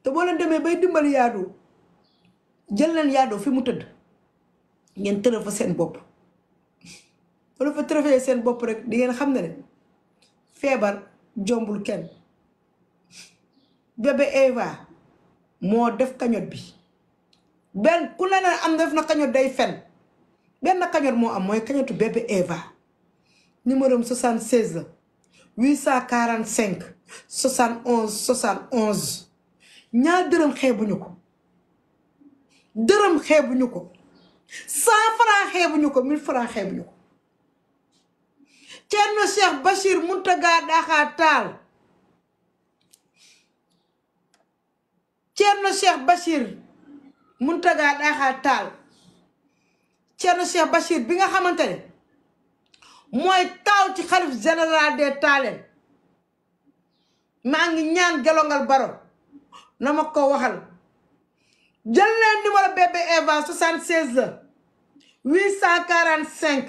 te boo leen demee bay dimbali yaadoo jël leen yaadoo fi mu tëdd ngeen tërëf fa seen bopp wala fa tërëfee seen bopp rek di ngeen xam ne feebar jombul kenn bébé Eva moo def cagnotte bi benn ku la ne am def na cagnotte day fen benn cagnotte moo am mooy cagnotte bébé Eva numéro 76 la 845 71 71 ñaar dërëm xeebuñu ko dërëm xeebuñu ko 100 francs xeebuñu ko 1000 francs xeebuñu ko Thierno Cheikh Bachir Mountaga Daha Tall Thierno Cheikh Bachir Mountaga Daha Tall Thierno Cheikh Bachir bi nga xamante ne mooy taw ci xalif général des Tallènes maa ngi ñaan gelongal baro na ma ko waxal jël leen numéro bébé Eva 76 la 845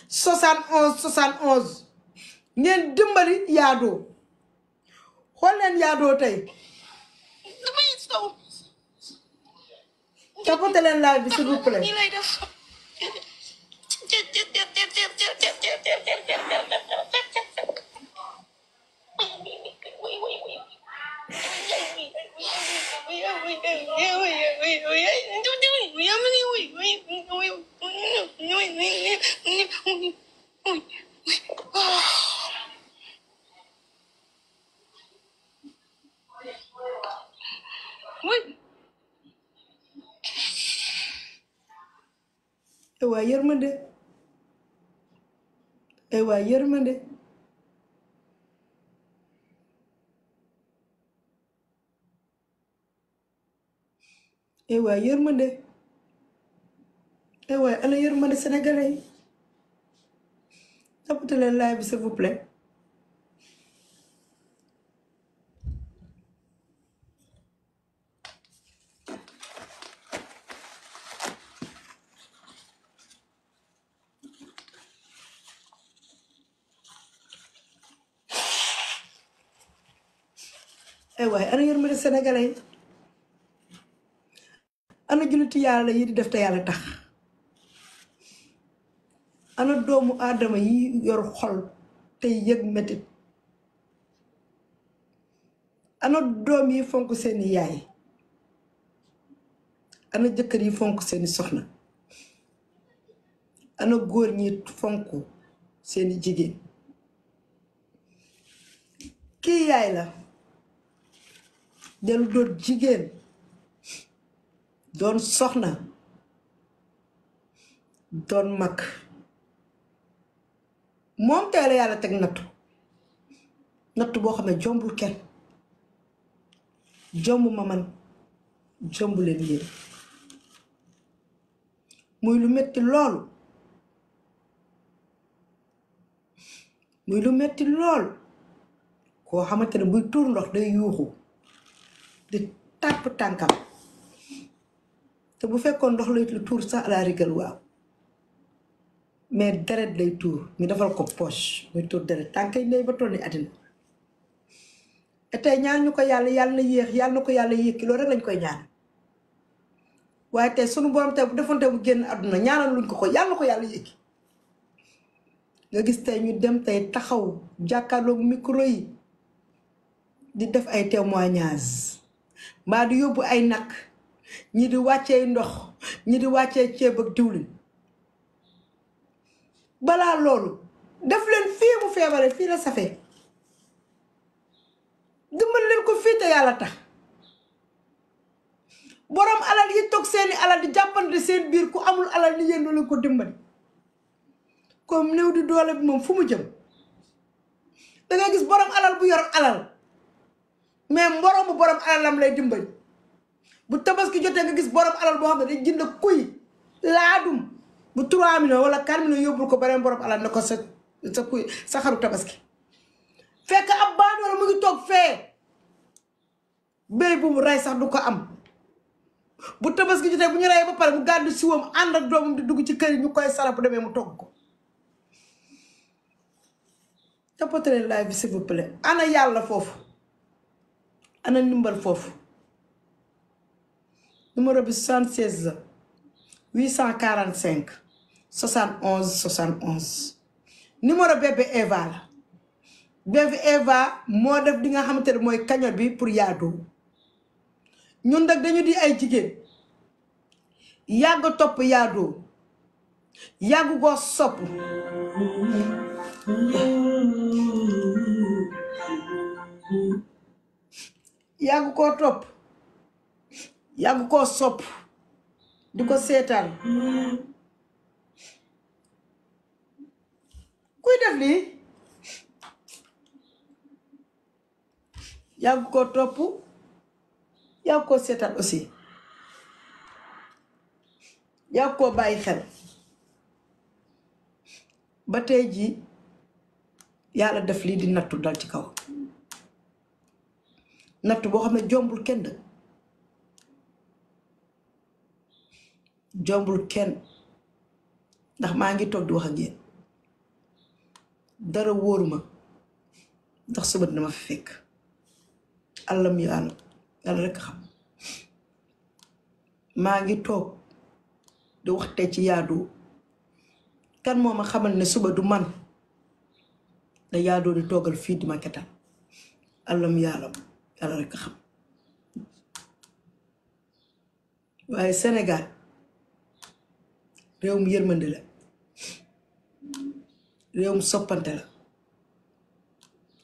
71 71 ngeen dimbali yaadoo xool leen yaadoo tey tapote leen live bi s'il vous plaît waa yërmande waa yërmande waa yërmande waa ana yërmande sénégalais yi tapote leen live bi s'il vous plaît waaye ana yërmande sénégalais yi ana julliti yàlla yi di def te yàlla tax ana doomu aadama yi yor xol te yëg metit ana doom yi fonk seeni yaay ana jëkkër yi fonk seeni soxna ana góor ñi fonk seeni jigéen kii yaay la dellu doon jigéen doon soxna doon mag moom tey la yàlla teg nattu boo xam ne jombul kenn jomb ma man jomb leen yéen muy lu metti lool koo xamante ne buy tuur ndox day yuuxu di tàpp tànkam te bu fekkoon ndox lay tuur sax à la rigueur waaw mais deret lay tuur ñu defal ko poche muy tuur deret tànk yi lay ba toll ni àddina tey ñaan ñu ko yàlla na yéex yàlla na ko yàlla yékki loolu rek lañ koy ñaan waaye tey sunu borom tey bu defoon tey bu génn àdduna ñaanal luñ ko yàlla na ko yàlla yékki nga gis tey ñu dem tey taxaw jàkkaarloog micro yi di def ay témoignages mbaa di yóbbu ay nag ñi di wàccee ndox ñi di wàccee ceeb ak diwlin balaa loolu def leen fii mu feebare fii la safee dimbal leen ko fii te yàlla tax borom alal yi toog seeni alal di jàppante seen biir ku amul alal ni yéen leen ko dimbali comme néew di doole bi moom fu mu jëm dangay gis borom alal bu yor alal mais moroomu borom alalam lay dimbali bu tabaski jotee nga gis borom alal boo xam ne day jënd kuy laadum bu 3 millions wala 4 millions yóbbul ko beneen borom alal ne ko sa kuy sa xaru tabaski fekk ab baadoola mu ngi toog fee béy bu mu rey sax du ko am bu tabaski jotee bu ñu rey ba pare mu gàddu siwam ànd ak doomam di dugg ci kër yi ñu koy sara bu demee mu togg ko tapote leen live bi s'il vous plaît ana yàlla foofu ana ndimbal foofu numéro bi 76 la 845 71 71 numéro bébé Eva la bébé Eva moo def di nga xamante ne mooy cagnotte bi pour Yado ñun nag dañu di ay jigéen yàgg topp Yado yàgg koo sopp yàgg koo topp yàgg koo sopp di ko seetaan kuy def lii yàgg koo topp yàgg koo seetaan aussi yàgg koo bàyyi xel ba tey jii yàlla def lii di nattu dal ci kaw nattu boo xam ne jombul kenn dëgg jombul kenn ndax maa ngi toog di wax ak yéen dara wóoruma ndax suba dina ma fi fekk àllam yàlla rekk xam maa ngi toog di wax tey ci Yado kan moo ma xamal ne suba du man da Yado di toogal fii di ma ketal àllam yàlla rekk xam waaye Sénégal réewum yërmande la réewum soppante la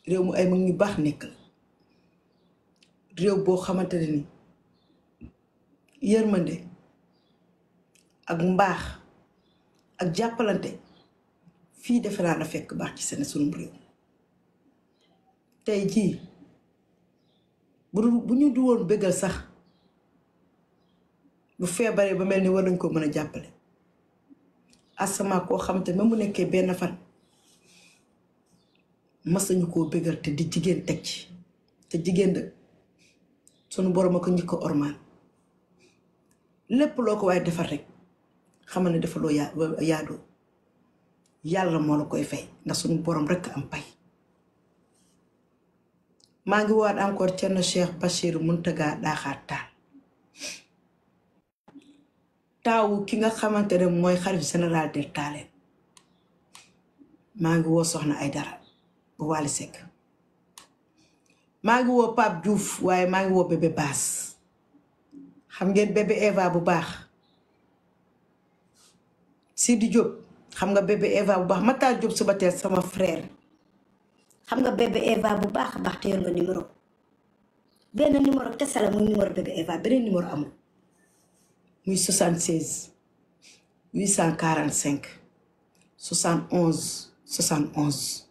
réew mu ay mag ñu baax nekk la réew boo xamante ne ni yërmande ak mbaax ak jàppalante fii defe naa na fekk baax ci seen sunum réew tey jii bu ñu du woon bëggal sax bu feebaree ba mel ni war nañ ko mën a jàppale asama koo xamante même mu nekkee benn fan mas nañu koo bëggal te di jigéen teg ci te jigéen dëgg sunu borom a ko njëkk a ormaan lépp loo ko waaye defar rek xamal ne dafa loo Yado yàlla moo la koy fay ndax sunu borom rek am pay maa ngi waat encore Thierno Cheikh Bachir Mountaga Daha Tall taawu ki nga xamante ne mooy xalif général des Tallènes maa ngi woo Soxna Aydara bu Wally Seck maa ngi woo Pape Diouf waaye maa ngi woo bébé Baas xam ngeen bébé Eva bu baax Sidi Diop xam nga bébé Eva bu baax Matar Diop suba teel sama frère xam nga bébé Eva bu baax a baax te yor nga numéro benn numéro kese la muy numéro bébé Eva beneen numéro amul muy 76 845 71 71